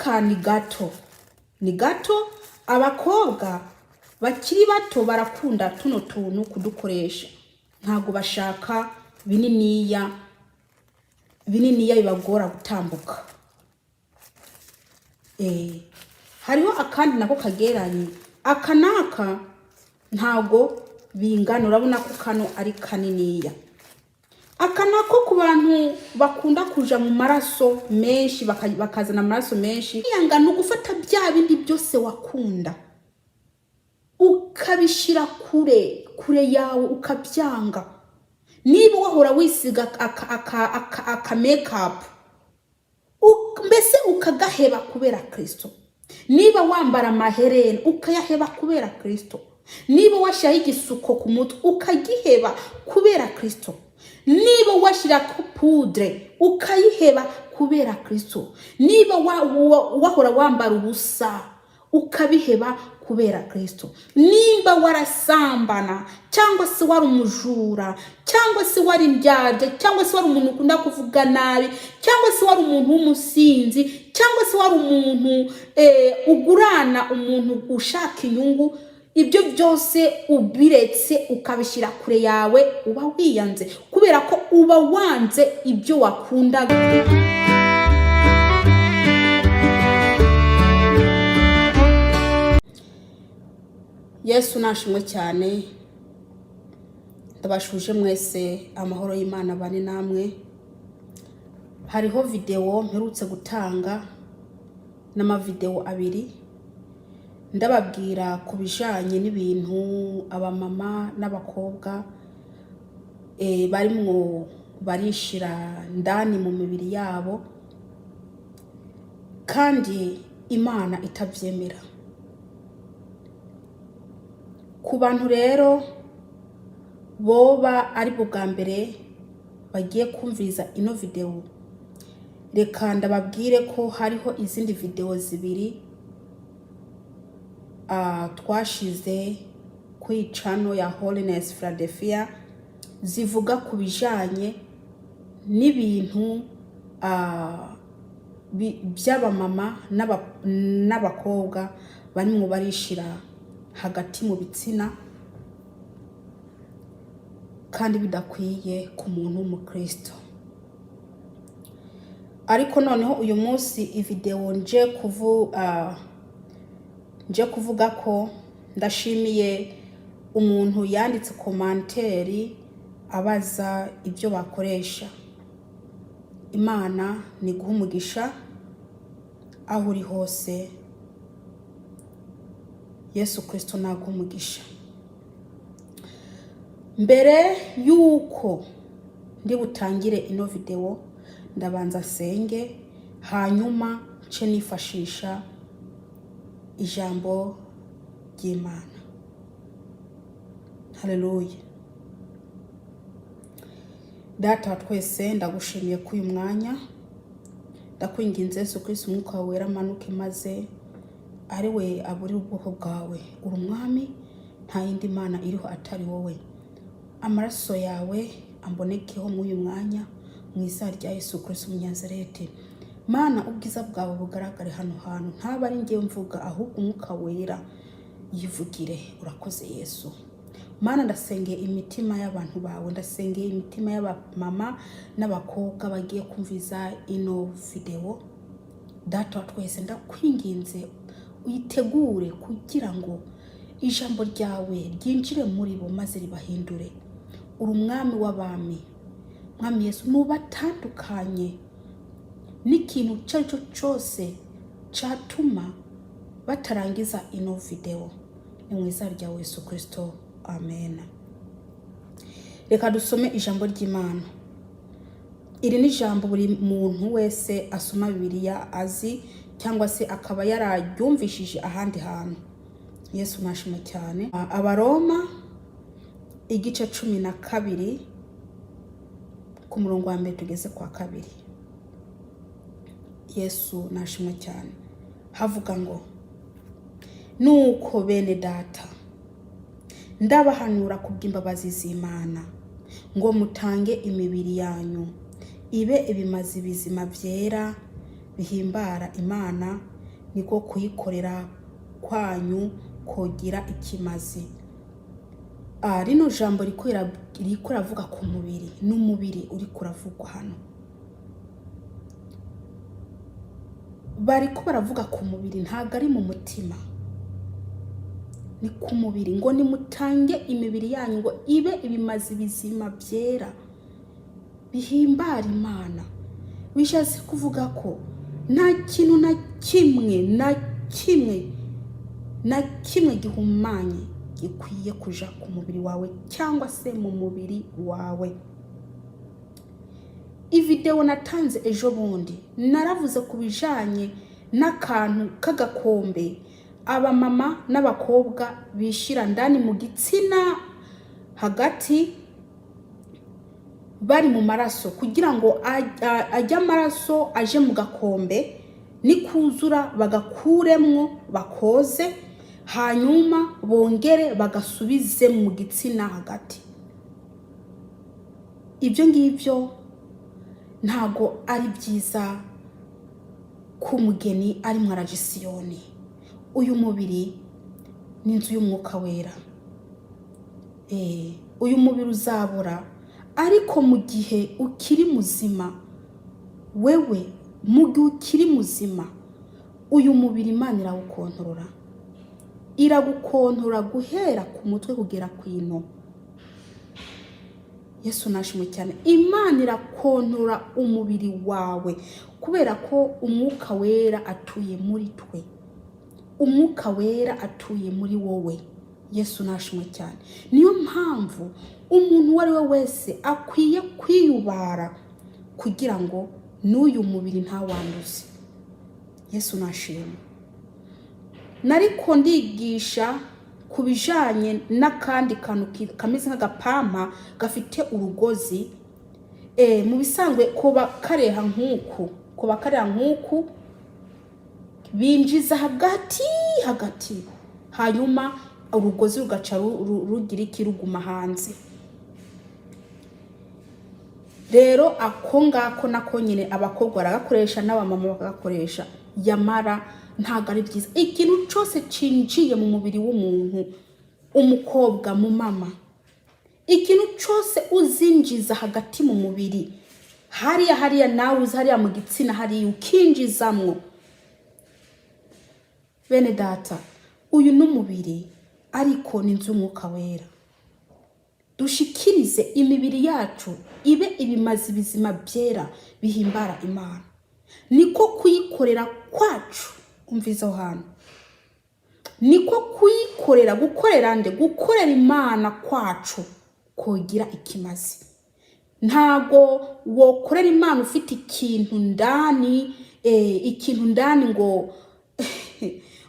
Aka ni gato, ni gato. Abakobwa bakiri bato barakunda tuno tuntu kudukoresha, ntabwo bashaka bininiya bininiya bibagora gutambuka. Hariho akandi nako kageranye aka n'aka, ntabwo bingana. Urabona ko kano ari kaniniya. Aka nako ku bantu bakunda kuja mu maraso menshi, bakazana amaraso menshi. Yanga ni ugufata bya bindi byose wakunda, ukabishyira kure kure yawe, ukabyanga. Niba wahora wisiga aka makeup, mbese ukagaheba kubera Kristo. Niba wambara amaherena, ukayaheba kubera Kristo. Niba washyiraho igisuko ku mutwe, ukagiheba kubera Kristo. Niba washyira poudre, ukayiheba kubera Kristo. Niba wahora wambara ubusa, ukabiheba kubera Kristo. Nimba warasambana, cyangwa se wari umujura, cyangwa se wari indyarya, cyangwa se wari umuntu ukunda kuvuga nabi, cyangwa se wari umuntu w'umusinzi, cyangwa se wari umuntu ugurana, umuntu ushaka inyungu, ibyo byose ubiretse, ukabishyira kure yawe, uba wiyanze, kubera ko uba wanze ibyo wakundaga. Yesu nashimwe cyane. Ndabashuje mwese, amahoro y'Imana bane namwe. Hariho videwo mperutse gutanga n'amavidewo abiri, ndababwira ku bijanye n'ibintu abamama n'abakobwa barimwo barishira ndani mu mibiri yabo kandi Imana itabyemera. Ku bantu rero boba ari bwo bwa mbere bagiye kumviriza ino videwo, reka ndababwire ko hariho izindi videwo zibiri twashize kuri channel ya Holiness Philadelphia, zivuga ku bijanye n'ibintu by'abamama n'abakobwa barimwo barishira hagati mu bitsina kandi bidakwiye ku muntu w'umukristo. Ariko noneho uyu munsi ividewo nje kuvuga ko ndashimiye umuntu yanditse commentaire abaza ibyo bakoresha. Imana ni guha umugisha aho uri hose. Yesu Kristo naguha umugisha. Mbere y'uko ndi butangire ino videwo, ndabanza senge, hanyuma nce nifashisha ijambo ry'Imana. Haleluya. Data wa twese, ndagushimiye ko uyu mwanya. Ndakwinginze Yesu Kristo, umwuka wawe wera amanuke maze ari we aburire ubwoko bwawe. Uri umwami, nta yindi mana iriho atari wowe. Amaraso yawe ambonekeho muri uyu mwanya, mu izina rya Yesu Kristo Umunyazareti. Mana, ubwiza bwawe bugaragare hano hantu, ntaba ari njye mvuga, ahubwo umwuka wera yivugire. Urakoze Yesu. Mana, ndasengeye imitima y'abantu bawe, ndasengeye imitima y'abamama n'abakobwa bagiye kumviza ino videwo. Data wa twese, ndakwinginze uyitegure kugira ngo ijambo ryawe ryinjire muri bo maze ribahindure. Uri umwami w'abami, Mwami Yesu. Nubatandukanye n'ikintu icyo ari cyo cyose cyatuma batarangiza ino videwo. Ni mu izina rya Yesu Kirisito, amen. Reka dusome ijambo ry'Imana. Iri ni ijambo buri muntu wese asoma Bibiliya azi, cyangwa se akaba yararyumvishije ahandi hantu. Yesu nashima cyane. Abaroma igice 12, ku murongo wa mbere tugeze kwa kabiri. Yesu nashimwe cyane. Havuga ngo: "Nuko bene data, ndabahanura kubw'imbabazi z'Imana ngo mutange imibiri yanyu ibe ibimazi bizima byera bihimbara Imana." Niko kuyikorera kwanyu kogira ikimazi. Rino jambo riko riravuga ku mubiri, n'umubiri uri kuravugwa hano. Bariko baravuga ku mubiri, ntabwo ari mu mutima, ni ku mubiri. Ngo nimutange imibiri yanyu ngo ibe ibimazi bizima byera bihimbara Imana. Bishatse kuvuga ko nta kintu na kimwe na kimwe na kimwe gihumanye gikwiye kuja ku mubiri wawe cyangwa se mu mubiri wawe. Ividewo natanze ejo bundi naravuze ku bijanye n'akantu k'agakombe abamama n'abakobwa bishyira ndani mu gitsina hagati bari mu maraso, kugira ngo ajye amaraso aje mu gakombe, nikuzura bagakuremwo bakoze, hanyuma bongere bagasubize mu gitsina hagati. Ibyo ngibyo ntago ari byiza ku mugeni ari mwaragisiyoni. Uyu mubiri ni inzu y'Umwuka Wera. Uyu mubiri uzabora, ariko mu gihe ukiri muzima, wewe mu gihe ukiri muzima, uyu mubiri Imana irawukontorora, iragukontorora guhera ku mutwe kugera ku ino. Yesu nashimwe cyane. Imana irakontorora umubiri wawe kubera ko Umwuka Wera atuye muri twe, Umwuka Wera atuye muri wowe. Yesu nashimwe cyane. Niyo mpamvu umuntu uwo ari we wese akwiye kwiyubara kugira ngo n'uyu mubiri ntawanduze. Yesu nashimwe. Nariko ndigisha ku bijanye n'akandi kantu kameze nk'agapampa gafite urugozi. Mu bisanzwe kuba kareha nk'uku, kuba kareha nk'uku, binjiza hagati hagati, hanyuma urugozi rugaca rugira iki? Ruguma hanze. Rero ako ngako nako nyine abakobwa baragakoresha, n'abamama bakagakoresha, yamara ntabwo ari byiza. Ikintu cyose cinjiye mu mubiri w'umuntu, umukobwa, mu mama, ikintu cyose uzinjiza hagati mu mubiri hariya hariya, nawe uzi hariya mu gitsina hariya ukinjizamwo. Bene data, uyu ni umubiri, ariko ni inzu y'Umwuka Wera. Dushikirize imibiri yacu ibe ibimazi bizima byera bihimbara Imana, niko kuyikorera kwacu. Umviza aho hantu, niko kuyikorera. Gukorera nde? Gukorera Imana kwacu kogira ikimazi. Ntago wokorera Imana ufite ikintu ndani, ikintu ndani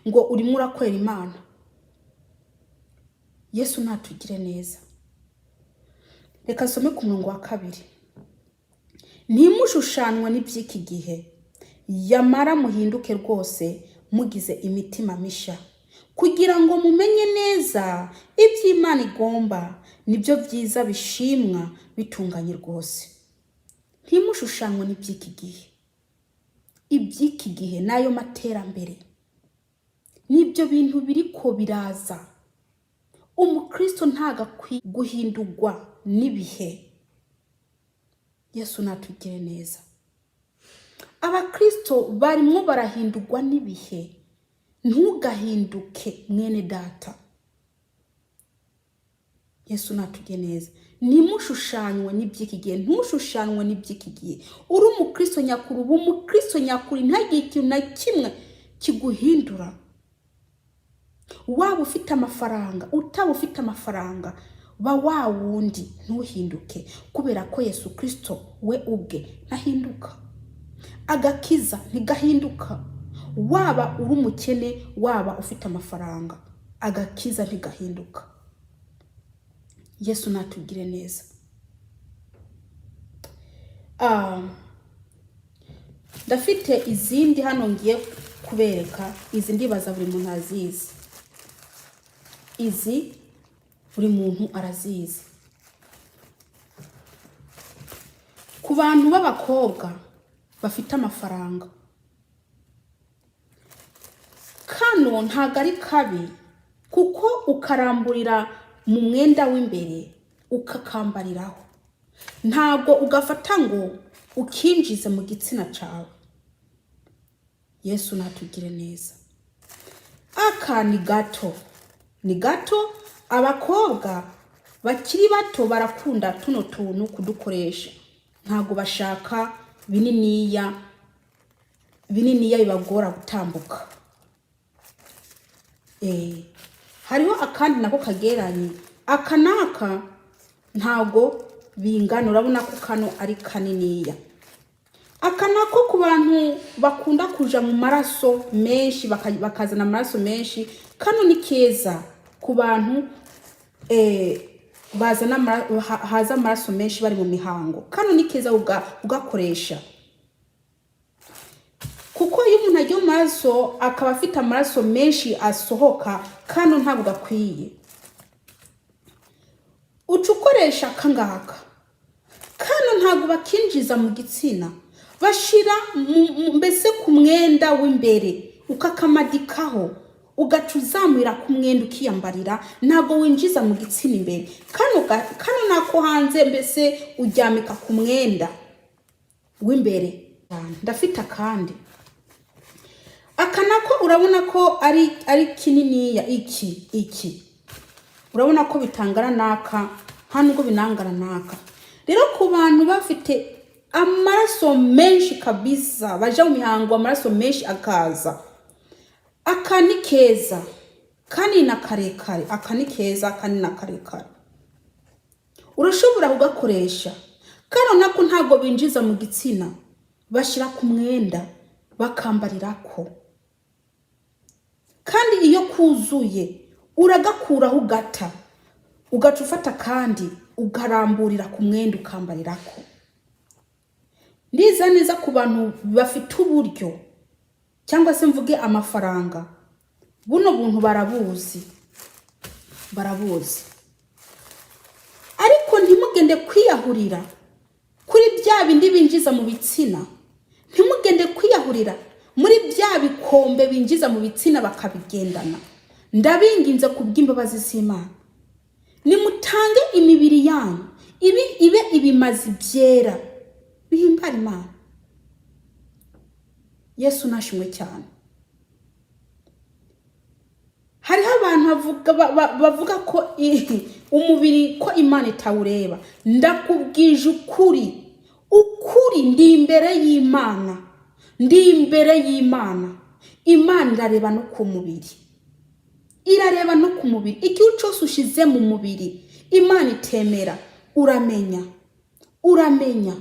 ngo urimo urakorera Imana. Yesu natugire neza. Reka nsome ku murongo wa 2: "Ntimushushanwe n'iby'iki gihe, yamara muhinduke rwose mugize imitima mishya, kugira ngo mumenye neza iby'Imana igomba, nibyo byiza bishimwa bitunganye rwose." Ntimushushanwe n'iby'iki gihe. Iby'iki gihe n'ayo materambere n'ibyo bintu biriko biraza. Umukristo ntago akwiye guhindurwa n'ibihe. Yesu natugire neza. Abakristo barimwo barahindurwa n'ibihe. Ntugahinduke, mwene data. Yesu natugire neza. Ntimushushanywe n'iby'iki gihe, ntushushanywe n'iby'iki gihe. Uri umukristo nyakuri, uba umukristo nyakuri, ntagire ikintu na kimwe kiguhindura. Waba ufite amafaranga, utaba ufite amafaranga, ba wa wundi, ntuhinduke, kubera ko Yesu Kristo we ubwe ntahinduka. Agakiza ntigahinduka. Waba uri umukene, waba ufite amafaranga, agakiza ntigahinduka. Yesu natugire neza. Ndafite izindi hano ngiye kubereka. Izi ndibaza buri muntu azizi, izi buri muntu arazizi. Ku bantu b'abakobwa bafite amafaranga, Kano ntago ari kabi, kuko ukaramburira mu mwenda w'imbere ukakambariraho, ntabwo ugafata ngo ukinjize mu gitsina cyawe. Yesu natugire neza. Aka ni gato, ni gato. Abakobwa bakiri bato barakunda tuno tuntu kudukoresha, ntabwo bashaka bininiya bininiya bibagora gutambuka. Hariho akandi nako kageranye aka n'aka, ntabwo bingana. Urabona ko kano ari kaniniya. Aka nako ku bantu bakunda kuja mu maraso menshi, bakazana amaraso menshi, kano ni keza ku bantu bazana haza amaraso menshi bari mu mihango. Kano ni keza ugakoresha, kuko iyo umuntu agiye mu maraso akaba afite amaraso menshi asohoka, kano ntabwo gakwiye. Uca ukoresha akangaka. Kano ntabwo bakinjiza mu gitsina, bashira mbese ku mwenda w'imbere, ukakamadikaho, ugaca uzamurira ku mwenda ukiyambarira. Ntabwo winjiza mu gitsina imbere. Kano nako hanze, mbese uryamika ku mwenda w'imbere. Ndafite akandi. Aka nako urabona ko ari kininiya. Iki urabona ko bitangana n'aka, nta nubwo binangana n'aka. Rero ku bantu bafite amaraso menshi kabisa, baja mu mihango amaraso menshi akaza, aka ni keza, kanini na karekare. Aka ni keza, kanini na karekare, urashobora kugakoresha. Kano nako ntabwo binjiza mu gitsina, bashyira ku mwenda bakambarirako. Kandi iyo kuzuye uragakuraho, ugata, ugaca ufata kandi ukaramburira ku mwenda ukambarirako. Ndiza neza ku bantu bafite uburyo, cyangwa se mvuge amafaranga, buno buntu barabuzi, barabuzi. Ariko ntimugende kwiyahurira kuri bya bindi binjiza mu bitsina, ntimugende kwiyahurira muri bya bikombe binjiza mu bitsina bakabigendana. Ndabinginze ku bw'imbabazi z'Imana, nimutange imibiri yanyu ibi ibe ibimazi byera bihimbara Imana. Yesu nashimwe cyane. Hariho abantu bavuga ko umubiri ko Imana itawureba. Ndakubwije ukuri, ukuri, ndi imbere y'Imana, ndi imbere y'Imana. Imana irareba no ku mubiri, irareba no ku mubiri. Ikintu cyose ushize mu mubiri Imana itemera, uramenya, uramenya,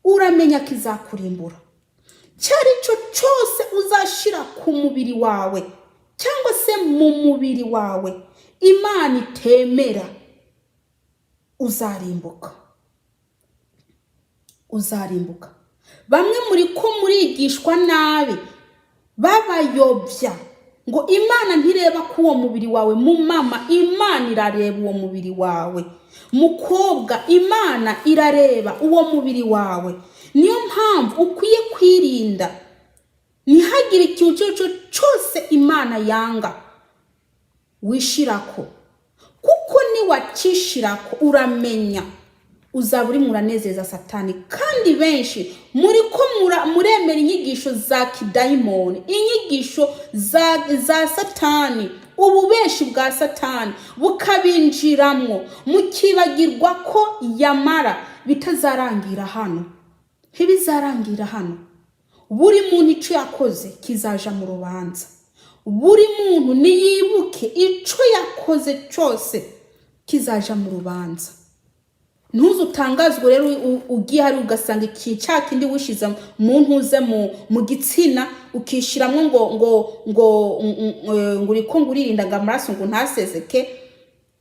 uramenya kizakurimbura. Icyo ari cyo cyose uzashira ku mubiri wawe cyangwa se mu mubiri wawe Imana itemera, uzarimbuka, uzarimbuka. Bamwe muri ko murigishwa nabi, babayobya ngo Imana ntireba ko uwo mubiri wawe. Mu mama, Imana irareba uwo mubiri wawe. Mukobwa, Imana irareba uwo mubiri wawe. Niyo mpamvu ukwiye kwirinda, ntihagire ikintu icyo ari cyo cyose Imana yanga wishirako, kuko niwacishirako, uramenya uzaba urimo uranezeza Satani. Kandi benshi muri ko muremera inyigisho za kidayimoni, inyigisho za Satani, ububeshi bwa Satani bukabinjiramwo, mukibagirwa ko yamara bitazarangira hano, ntibizarangira hano. Buri muntu icyo yakoze kizaja mu rubanza. Buri muntu niyibuke icyo yakoze cyose kizaja mu rubanza. Ntuze utangazwe rero ugiye hari ugasanga iki cya kindi wishize mu ntuze mu gitsina, ukishyiramo ngo uriko ngo uririnda ngo amaraso ngo ntaseseke.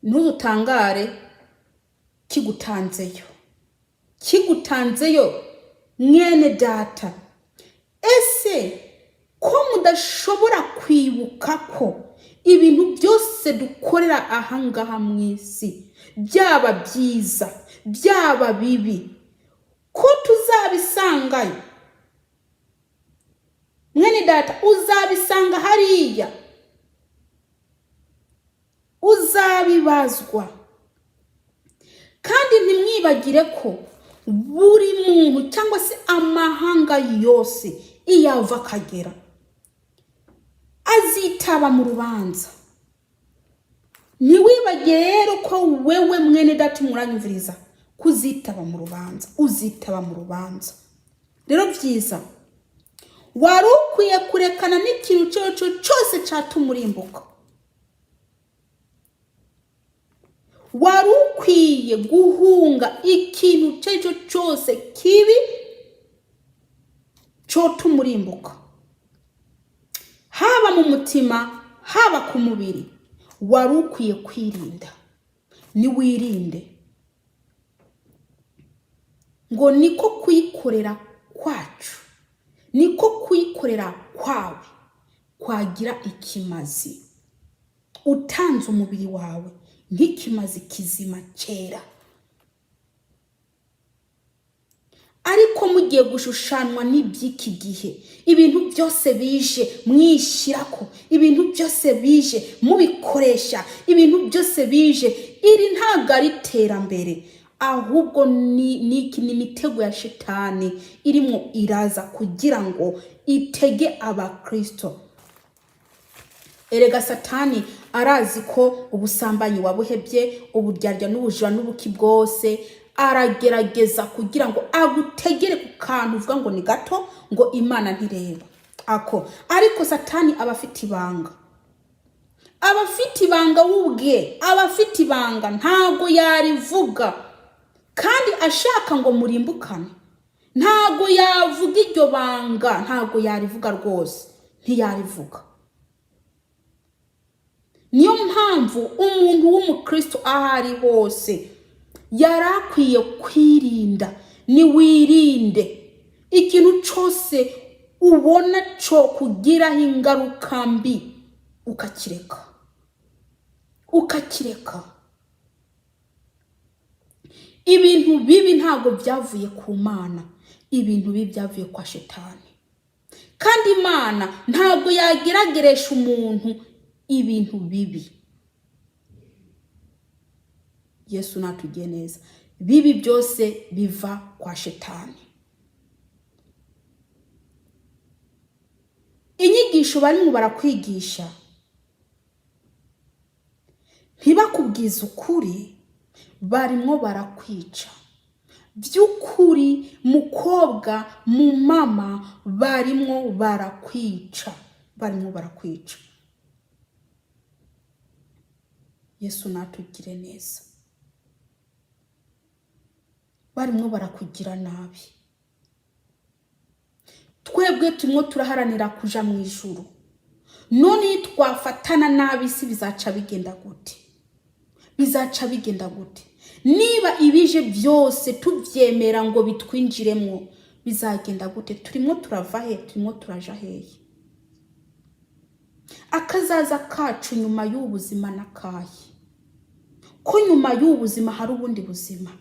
Ntuze utangare kigutanzeyo, kigutanzeyo. Mwene data, ese ko mudashobora kwibuka ko ibintu byose dukorera ahangaha mu isi, byaba byiza byaba bibi, ko tuzabisangayo? Mwene Data, uzabisanga hariya, uzabibazwa. Kandi ntimwibagire ko buri muntu cyangwa se amahanga yose iyo ava akagera azitaba mu rubanza. Ntiwibagire rero ko wewe, mwene data muranyumviriza, kuzitaba mu rubanza, uzitaba mu rubanza. Rero byiza wari ukwiye kurekana n'ikintu icyo ari cyo cyose cyatuma urimbuka. Wari ukwiye guhunga ikintu icyo ari cyo cyose kibi cyotuma urimbuka, haba mu mutima, haba ku mubiri. Wari ukwiye kwirinda. Niwirinde, ngo niko kuyikorera kwacu, niko kuyikorera kwawe kwagira ikimazi, utanze umubiri wawe nk'ikimazi kizima cyera. Ariko mugiye gushushanwa n'iby'iki gihe, ibintu byose bije mwishyirako, ibintu byose bije mubikoresha, ibintu byose bije. Iri ntabwo ari iterambere, ahubwo ni iki? Ni imitego ya shitani irimo iraza kugira ngo itege abakristo. Erega Satani arazi ko ubusambanyi wabuhebye, uburyarya n'ubujura n'ubuki bwose. Aragerageza kugira ngo agutegere ku kantu uvuga ngo ni gato, ngo Imana ntireba ako. Ariko Satani aba afite ibanga, aba afite ibanga we ubwe, aba afite ibanga, ntabwo yarivuga. Kandi ashaka ngo murimbukane, ntabwo yavuga iryo banga, ntabwo yarivuga rwose, ntiyarivuga. Niyo mpamvu umuntu w'umukristo aho ari hose yari akwiye kwirinda. Niwirinde ikintu cyose ubona cyo kugiraho ingaruka mbi, ukakireka, ukakireka. Ibintu bibi ntabwo byavuye ku Mana, ibintu bibi byavuye kwa Shetani. Kandi Imana ntabwo yagerageresha umuntu ibintu bibi. Yesu natugiye neza. Bibi byose biva kwa Shetani. Inyigisho barimo barakwigisha, ntibakubwize ukuri, barimo barakwica by'ukuri. Mukobwa, mu mama, barimo barakwica, barimo barakwica. Yesu natugire neza. Barimo barakugira nabi. Twebwe turimo turaharanira kuja mu ijuru. None iyo twafatana nabi si bizaca bigenda gute? Bizaca bigenda gute niba ibije byose tubyemera ngo bitwinjiremo? Bizagenda gute? Turimo turava he? Turimo turaja hehe? Akazaza kacu nyuma y'ubu buzima n'akahe? Ko nyuma y'ubu buzima hari ubundi buzima?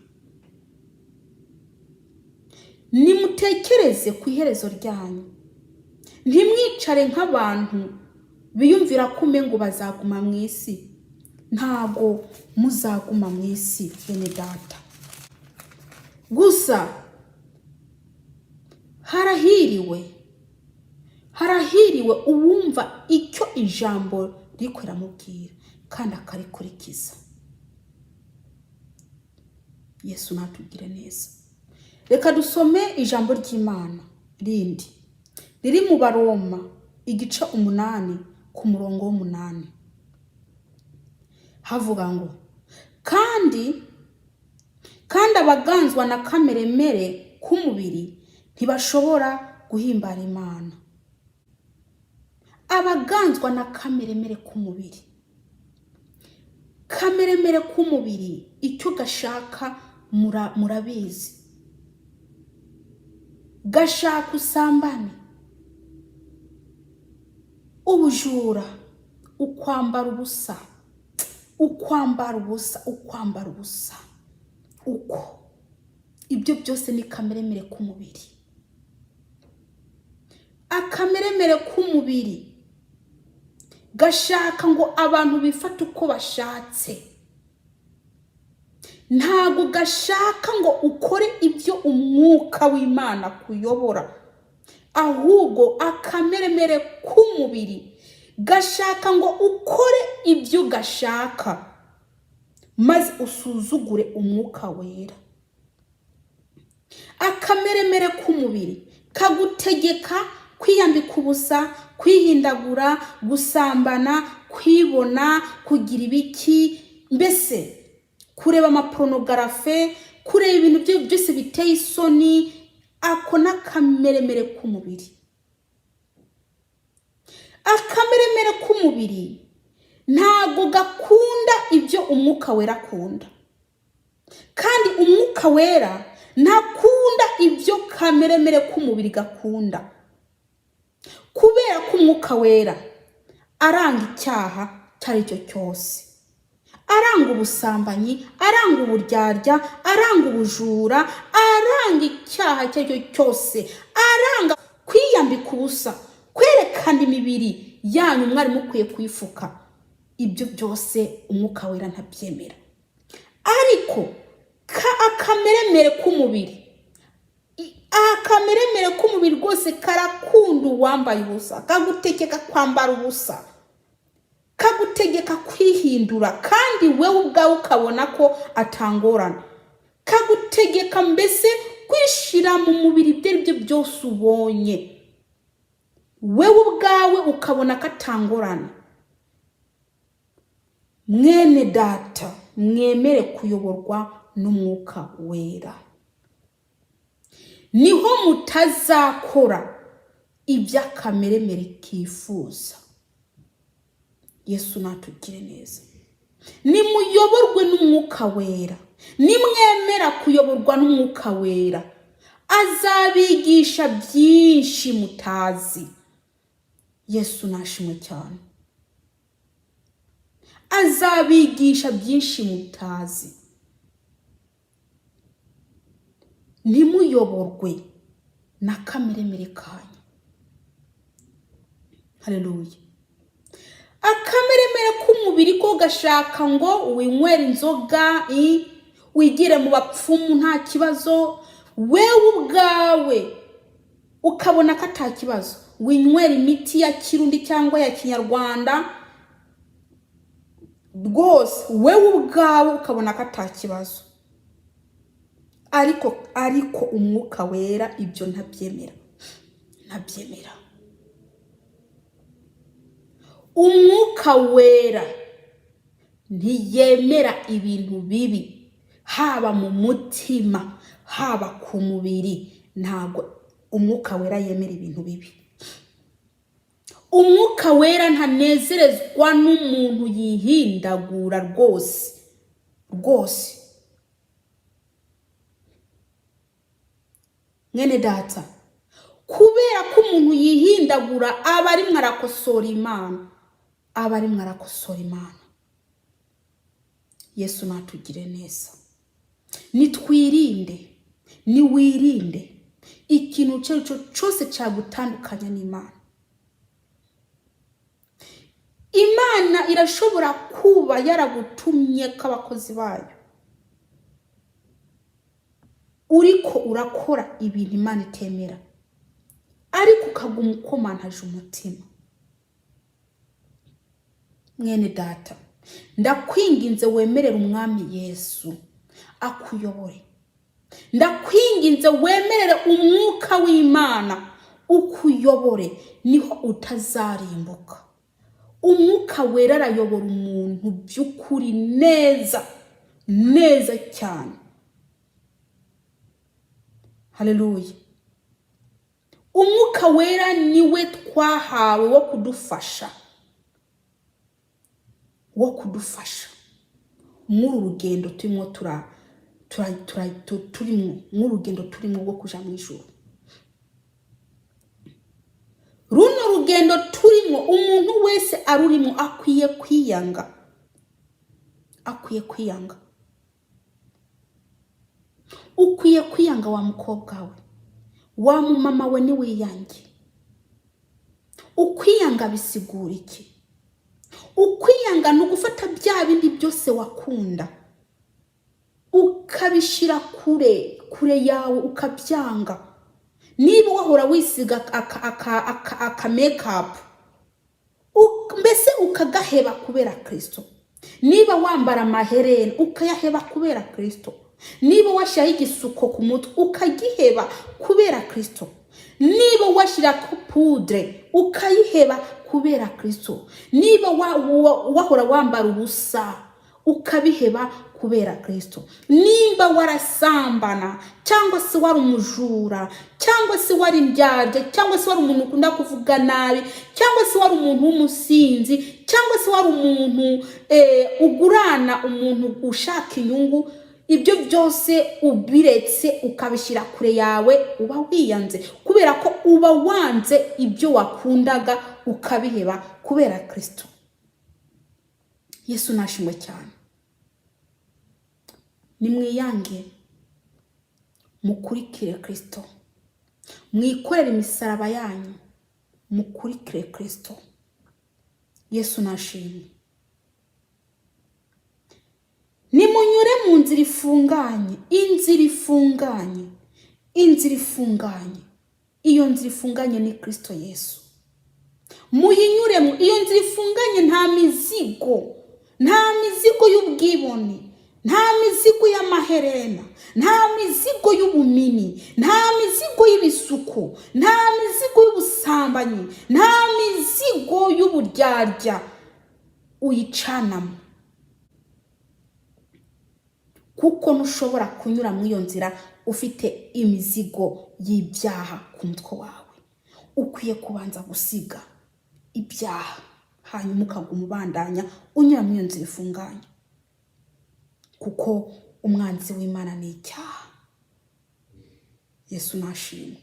Nimutekereze ku iherezo ryanyu. Ntimwicare nk'abantu biyumvira ko ngo bazaguma mu isi. Ntabwo muzaguma mu isi, bene data. Gusa harahiriwe, harahiriwe uwumva icyo ijambo riko riramubwira kandi akarikurikiza. Yesu natugire neza. Reka dusome ijambo ry'Imana rindi riri mu Baroma igice 8 ku murongo w'8. Havuga ngo: Kandi abaganzwa na kameremere k'umubiri ntibashobora guhimbara Imana." Abaganzwa na kameremere k'umubiri, kameremere k'umubiri icyo gashaka murabizi. Gashaka usambane, ubujura, ukwambara ubusa, ukwambara ubusa, ukwambara ubusa uko. Ibyo byose ni kameremere k'umubiri. Akameremere k'umubiri gashaka ngo abantu bifate uko bashatse. Ntabwo gashaka ngo ukore ibyo umwuka w'Imana kuyobora, ahubwo akameremere k'umubiri gashaka ngo ukore ibyo gashaka maze usuzugure umwuka wera. Akameremere k'umubiri kagutegeka kwiyambika ubusa, kwihindagura, gusambana, kwibona, kugira ibiki, mbese kureba amapornographe, kureba ibintu byose biteye isoni. Ako n'akameremere k'umubiri. Akameremere k'umubiri ntabwo gakunda ibyo umwuka wera akunda, kandi umwuka wera ntakunda ibyo kameremere k'umubiri gakunda, kubera ko umwuka wera aranga icyaha icyo ari cyo cyose, aranga ubusambanyi, aranga uburyarya, aranga ubujura, aranga icyaha icyo ari cyo cyose, aranga kwiyambika ubusa, kwerekana imibiri yanyu mwari mukwiye kuyifuka. Ibyo byose umwuka wera ntabyemera. Ariko akameremere k'umubiri, akameremere k'umubiri rwose karakunda uwambaye ubusa, kagutegeka kwambara ubusa, kagutegeka kwihindura, kandi wowe ubwawe ukabona ko atangorana, kagutegeka mbese kwishira mu mubiri ibyo ari byo byose ubonye, wewe ubwawe ukabona ko atangorana. Mwene data, mwemere kuyoborwa n'umwuka wera, niho mutazakora iby'akameremere kifuza. Yesu natugire neza. Nimuyoborwe n'umwuka wera, nimwemera kuyoborwa n'umwuka wera, azabigisha byinshi mutazi. Yesu nashimwe cyane. Azabigisha byinshi mutazi. Ntimuyoborwe na kameremere kanyu. Haleluya. Akameremere k'umubiri ko gashaka ngo winywere inzoga, wigire mu bapfumu nta kibazo, wewe ubwawe ukabona ko ata kibazo, winywera imiti ya kirundi cyangwa ya kinyarwanda rwose, wewe ubwawe ukabona ko ata kibazo. Ariko umwuka wera ibyo ntabyemera, ntabyemera. Umwuka wera ntiyemera ibintu bibi, haba mu mutima, haba ku mubiri. Ntabwo umwuka wera yemera ibintu bibi. Umwuka wera ntanezerezwa n'umuntu yihindagura rwose rwose. Mwene data, kubera ko umuntu yihindagura aba arimwo arakosora Imana, aba arimwo arakosora Imana. Yesu natugire neza. Nitwirinde, niwirinde ikintu icyo ari cyo cyose cyagutandukanya n'Imana. Imana irashobora kuba yaragutumye ko abakozi bayo, uriko urakora ibintu Imana itemera, ariko ukaguma ukomantaje umutima. Mwene data, ndakwinginze wemerere umwami Yesu akuyobore. Ndakwinginze wemerere umwuka w'Imana ukuyobore, niho utazarimbuka. Umwuka wera arayobora umuntu by'ukuri neza neza cyane. Haleluya. Umwuka wera niwe twahawe wo kudufasha, wo kudufasha muri uru rugendo turimo turimo, muri urugendo turimo rwo kuja mu ijuru. Runo rugendo turimo, umuntu wese arurimo akwiye kwiyanga, akwiye kwiyanga. Ukwiye kwiyanga wa mukobwa we, wa mumama we, niwiyange. Ukwiyanga bisigura iki? Ukwiyanga ni ugufata bya bindi byose wakunda, ukabishyira kure kure yawe, ukabyanga. Niba wahora wisiga aka makeup, mbese ukagaheba kubera Kirisito. Niba wambara amaherena, ukayaheba kubera Kirisito. Niba washyiraho igisuko ku mutwe, ukagiheba kubera Kirisito. Niba washyira poudre, ukayiheba kubera Kirisito. Niba wahora wambara ubusa, ukabiheba kubera Kirisito. Nimba warasambana, cyangwa se wari umujura, cyangwa se wari indyarya, cyangwa se wari umuntu ukunda kuvuga nabi, cyangwa se wari umuntu w'umusinzi, cyangwa se wari umuntu ugurana, umuntu ushaka inyungu, ibyo byose ubiretse, ukabishyira kure yawe, uba wiyanze, kubera ko uba wanze ibyo wakundaga, ukabiheba kubera Kirisito. Yesu nashimwe cyane. Nimwiyange, mukurikire Kirisito. Mwikorere imisaraba yanyu, mukurikire Kirisito. Yesu nashimwe. Nimunyure mu nzira ifunganye, inzira ifunganye, inzira ifunganye. Iyo nzira ifunganye ni Kirisito Yesu. Muyinyuremo. Iyo nzira ifunganye nta mizigo, nta mizigo y'ubwibone, nta mizigo y'amaherena, nta mizigo y'ubumini, nta mizigo y'ibisuko, nta mizigo y'ubusambanyi, nta mizigo y'uburyarya uyicanamo, kuko ntushobora kunyura muri iyo nzira ufite imizigo y'ibyaha ku mutwe wawe. Ukwiye kubanza gusiga ibyaha, hanyuma ukaguma ubandanya unyura muri iyo nzira ifunganye, kuko umwanzi w'Imana ni icyaha. Yesu nashimwe.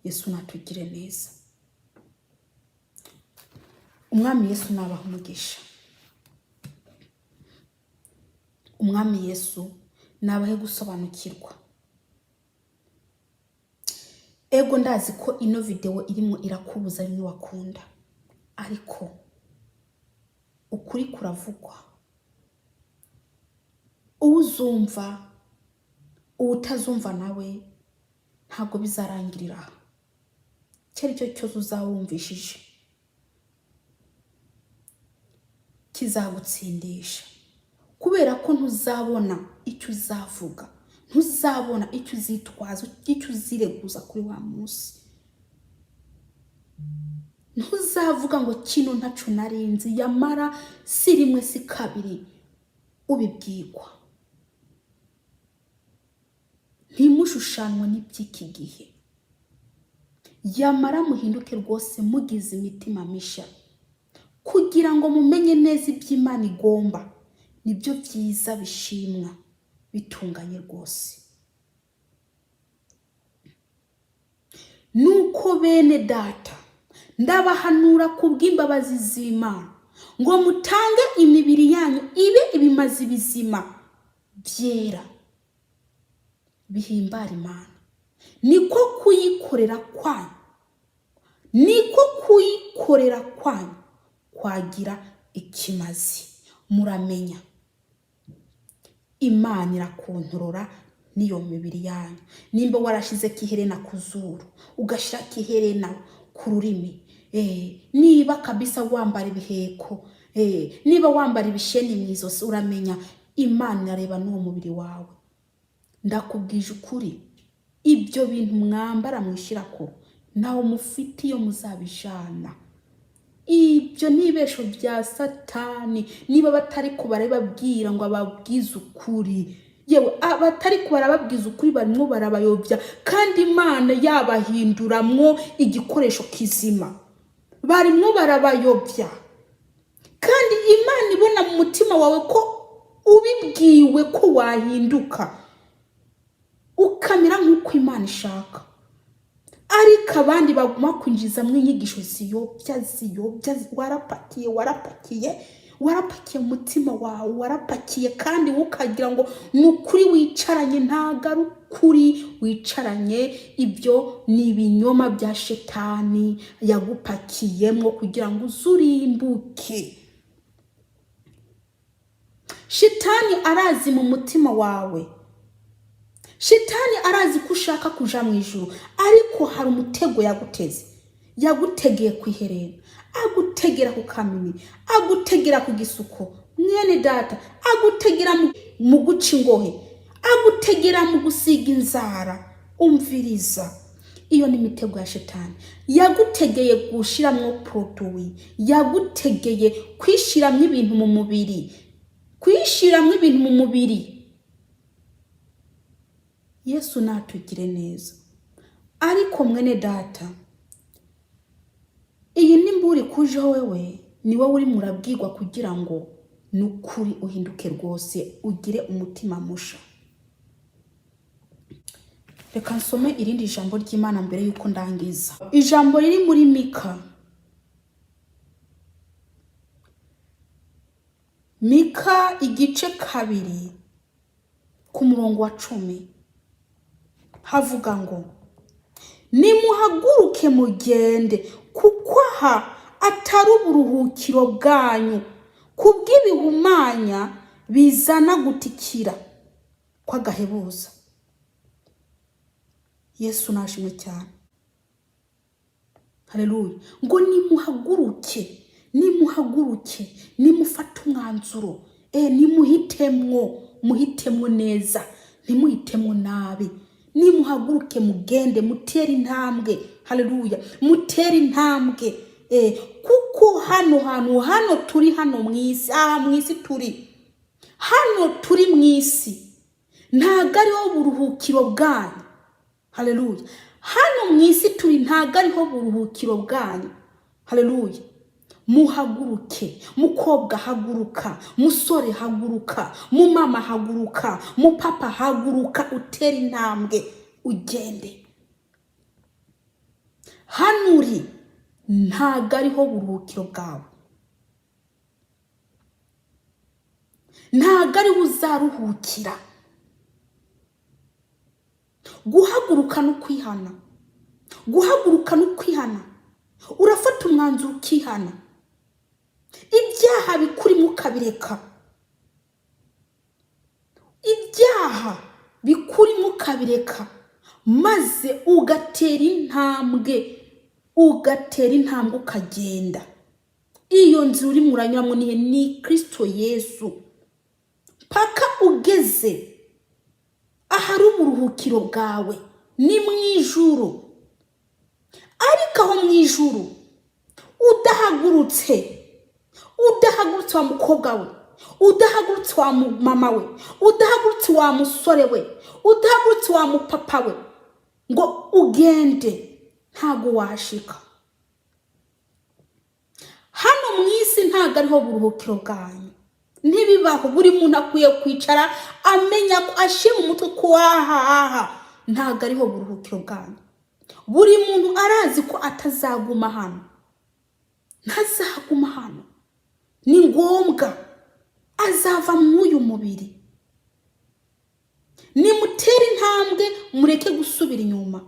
Yesu natugire neza. Umwami Yesu nabaha umugisha. Umwami Yesu nabahe gusobanukirwa. Ego, ndazi ko ino videwo irimo irakubuza bimwe wakunda, ariko ukuri kuravugwa. Uwuzumva, uwutazumva nawe ntabwo bizarangirira aha. Icyo ari cyo cyose uzawumvishije kizagutsindisha, kubera ko ntuzabona icyo uzavuga, ntuzabona icyo uzitwaza, icyo uzireguza kuri wa munsi. Ntuzavuga ngo kino ntaco narinzi, yamara si rimwe si kabiri ubibwirwa. Ntimushushanwe n'iby'iki gihe, yamara muhinduke rwose mugize imitima misha, kugira ngo mumenye neza iby'Imana igomba, nibyo byiza bishimwa bitunganye rwose. Nuko bene Data, ndabahanura kubw'imbabazi z'Imana, ngo mutange imibiri yanyu ibe ibimazi bizima byera bihimbara Imana, niko kuyikorera kwanyu, niko kuyikorera kwanyu kwagira ikimazi. Muramenya Imana irakontorora n'iyo mibiri yanyu. Nimba warashize kiherena ku zuru, ugashyira kiherena ku rurimi, niba kabisa wambara ibiheko, niba wambara ibisheni mu izosi, uramenya Imana irareba n'uwo mubiri wawe. Ndakubwije ukuri, ibyo bintu mwambara mwishyira ko ntawe mufite iyo muzabijana. Ibyo ni ibesho bya Satani. Niba batari kubarababwira ngo ababwize ukuri, yewe abatari kubarababwiza ukuri barimo barabayobya, kandi Imana yabahinduramwo igikoresho kizima. Barimo barabayobya, kandi Imana ibona mu mutima wawe ko ubibwiwe ko wahinduka ukamera nk'uko Imana ishaka, ariko abandi baguma kwinjizamo inyigisho ziyobya ziyobya. Warapakiye, warapakiye, Warapakiye mu mutima wawe, warapakiye, kandi ukagira ngo ni ukuri wicaranye. Ntabwo ari ukuri wicaranye, ibyo ni ibinyoma bya Shetani yagupakiyemo kugira ngo uzurimbuke. Shitani arazi mu mutima wawe, Shitani arazi ko ushaka kuja mu ijuru, ariko hari umutego yaguteze. Yagutegeye ku iherena, agutegera ku kamini, agutegera ku gisuko, mwene data, agutegera mu guca ingohe, agutegera mu gusiga inzara. Umviriza, iyo ni imitego ya Shetani. Yagutegeye gushiramwo produit, yagutegeye kwishiramwo ibintu mu mubiri, kwishiramwo ibintu mu mubiri. Yesu natugire neza. Ariko mwene data, iyi n'imburi kujeho wewe, ni wowe urimo urabwirwa kugira ngo ni ukuri uhinduke rwose, ugire umutima musha. Reka nsome irindi jambo ry'Imana mbere y'uko ndangiza. Ijambo riri muri Mika, Mika igice 2 ku murongo wa 10, havuga ngo: "Nimuhaguruke mugende, kuko aha atari uburuhukiro bwanyu, kubw'ibihumanya bizana gutikira kw'agahebuza." Yesu nashimwe cyane, haleluya. Ngo nimuhaguruke, nimuhaguruke, nimufate umwanzuro, nimuhitemwo, muhitemwo neza, ntimuhitemwo nabi. Nimuhaguruke mugende, mutere intambwe, haleluya, mutere intambwe, kuko hano hantu, hano turi, hano mu isi, aha mu isi turi, hano turi mu isi, ntabwo ariho buruhukiro bwanyu. Haleluya. Hano mu isi turi ntabwo ariho buruhukiro bwanyu. Haleluya. Muhaguruke. Mukobwa haguruka, musore haguruka, mumama haguruka, mupapa haguruka, utere intambwe ugende. Hano uri ntabwo ariho buruhukiro bwawe, ntabwo ariho uzaruhukira. Guhaguruka no kwihana, guhaguruka no kwihana, urafata umwanzuro ukihana, ibyaha bikurimo ukabireka, ibyaha bikurimo ukabireka, maze ugatera intambwe, ugatera intambwe ukagenda. Iyo nzira urimo uranyuramo nihe? Ni Kristo Yesu, paka ugeze ahari uburuhukiro bwawe, ni mu ijuru. Ariko aho mu ijuru udahagurutse, udahagurutse wa mukobwa we, udahagurutse wa mama we, udahagurutse wa musore we, udahagurutse wa mupapa we ngo ugende, ntago washika. Hano mu isi ntago ariho buruhukiro bwanyu, ntibibaho. Buri muntu akwiye kwicara amenya ko ashyira mu mutwe ko ahaha ntago ariho buruhukiro bwanyu. Buri muntu arazi ko atazaguma hano, ntazaguma hano, ni ngombwa azava mw'uyu mubiri. Nimutere intambwe, mureke gusubira inyuma,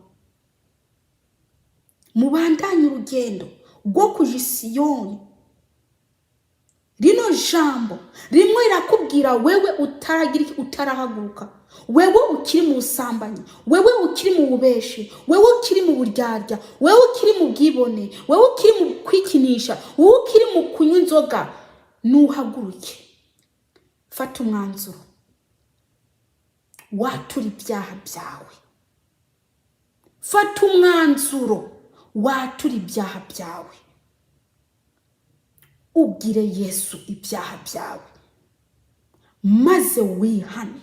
mubandanye urugendo rwo kuja i Siyoni. Rino jambo rimwe rirakubwira wewe utaragira iki, utarahaguruka, wewe ukiri mu busambanyi, wewe ukiri mu bubeshi, wewe ukiri mu buryarya, wewe ukiri mu bwibone, wewe ukiri mu kwikinisha, wewe ukiri mu kunywa inzoga, nuhaguruke, fata umwanzuro, watura ibyaha byawe. Fata umwanzuro, watura ibyaha byawe, ubwire Yesu ibyaha byawe, maze wihane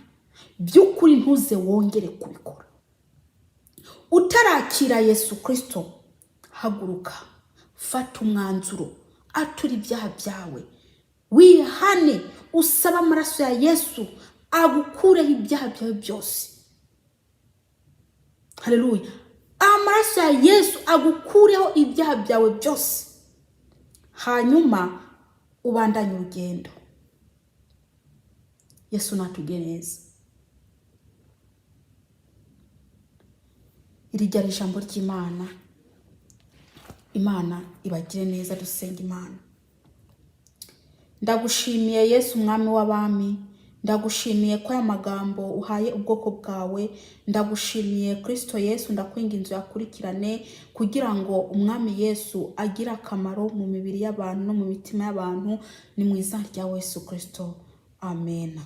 by'ukuri, ntuze wongere kubikora. Utarakira Yesu Kristo, haguruka, fata umwanzuro, atura ibyaha byawe, wihane, usaba amaraso ya Yesu agukureho ibyaha byawe byose. Haleluya. Amaraso ya Yesu agukureho ibyaha byawe byose, hanyuma Ubandanye urugendo. Yesu natugire neza. Iri ryari ijambo ry'Imana. Imana ibagire neza. Dusenga Imana. Ndagushimiye Yesu, Umwami w'abami. Ndagushimiye ko aya magambo uhaye ubwoko bwawe. Ndagushimiye Kristo Yesu. Ndakwinginze uyakurikirane kugira ngo Umwami Yesu agire akamaro mu mibiri y'abantu no mu mitima y'abantu. Ni mu izina rya Yesu Kristo, amen.